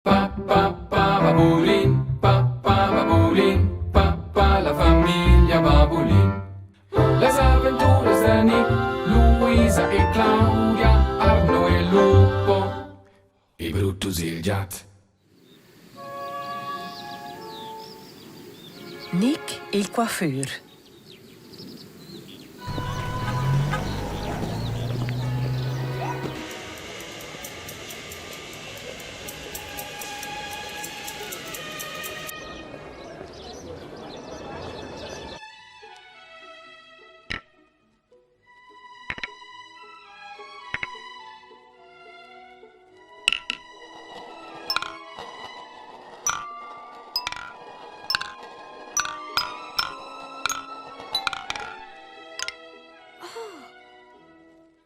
Pa pa pa babulin, pa pa babulin, pa pa la famiglia Babulin. Las aventuras da Nick, Luisa e Claudia, Arno e Lupo e Brutus il giat. Nick il coiffeur.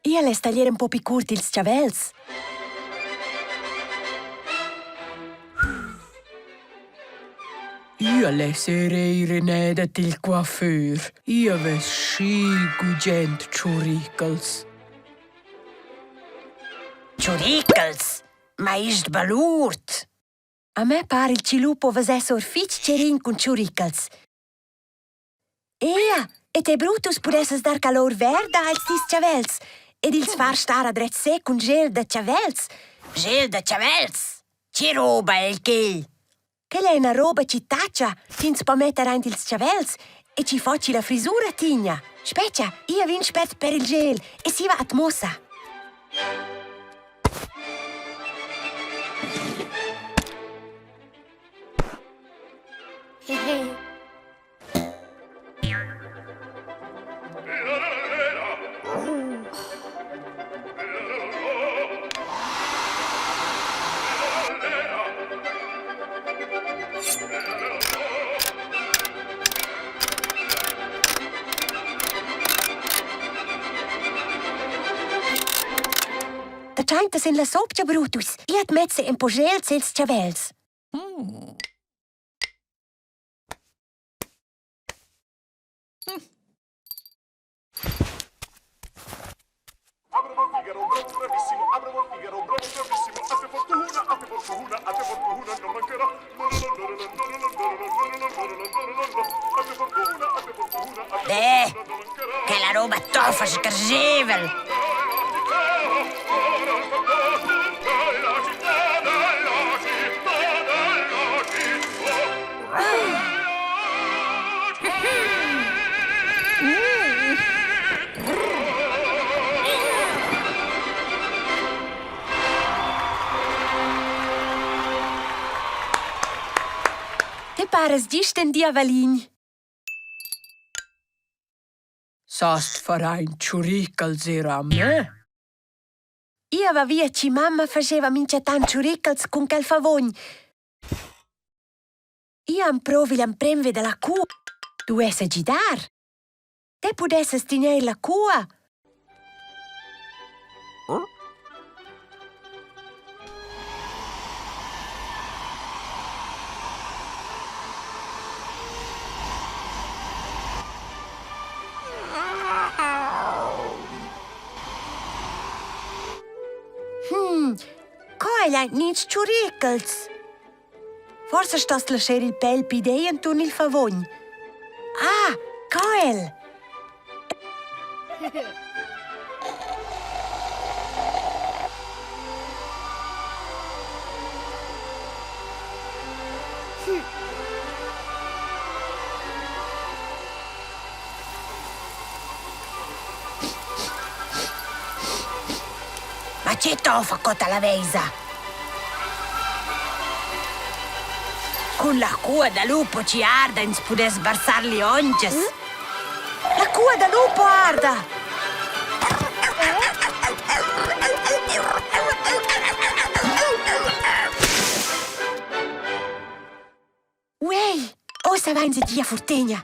Ia less taglier ün po pi curt ils chavels. Ia less eir eir ün'eda til coiffeur. Ia vess schi gugent tschurrichels. Tschurrichels? Ma ist balurt! A me par il chi lupo vesess or fich cherin cun tschurrichels. Ea, e te Brutus pudessas dar calor verda als tis chavels ed ils far star a dret sec cun gel da chavels. Gel da chavels? Che roba el quel? Quella è üna roba chi tacha, ch'ins po metter aint ils chavels e chi fa chi la frisura tigna. Spetga, ia vegn spert per il gel e siva at muossa. Da tschaintas in la sopcha, Brutus. Ia at mezza ün po gel sils chavels. Beh, quella roba toffa sgarschevel! Te paras gist ün diavolin. Sast far aint tschurrichels eir a me? Ia va via chi mamma fascheva minchatant tschurrichels cun quel favogn. Ia am provi l'emprem vi da la cua. Duessa gidar? Te pudessas tegnair la cua. Hmm, co el aint gnits tschurrichels? Forsa stost lascher il pel pidei enturn il favogn. Ah, co el? Ma che tofa cotta la veisa? Cun la cua da lupo ci arda ins pudess barsar liongias. La cua da lupo arda! Uei, ossa vainsa gia furtegna.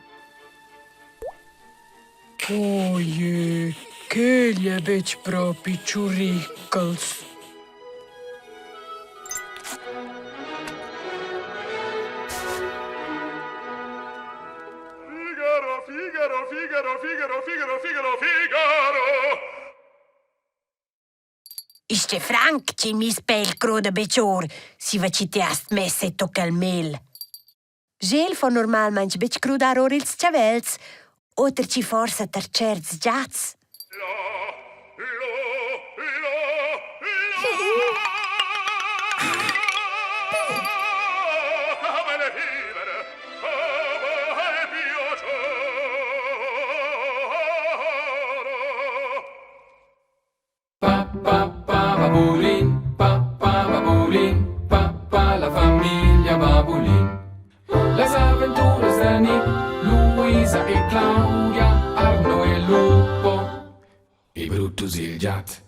Oh je, quel è betg propi tschurrichels. Figaro, Figaro, Figaro, Figaro, Figaro, Figaro, Figaro. Isch è franc che meis pel croda betg or, siva chi ti hast mess e tocca il mel. Gel fa normalmaing betg crudar or ils chavels, oter chi forsa tar tscherts giats. Pa pa pa babulin, pa pa babulin, pa pa la famiglia Babulin. Las aventuras da Nick, Luisa e Claudia, Arno e Lupo e Brutus il giat.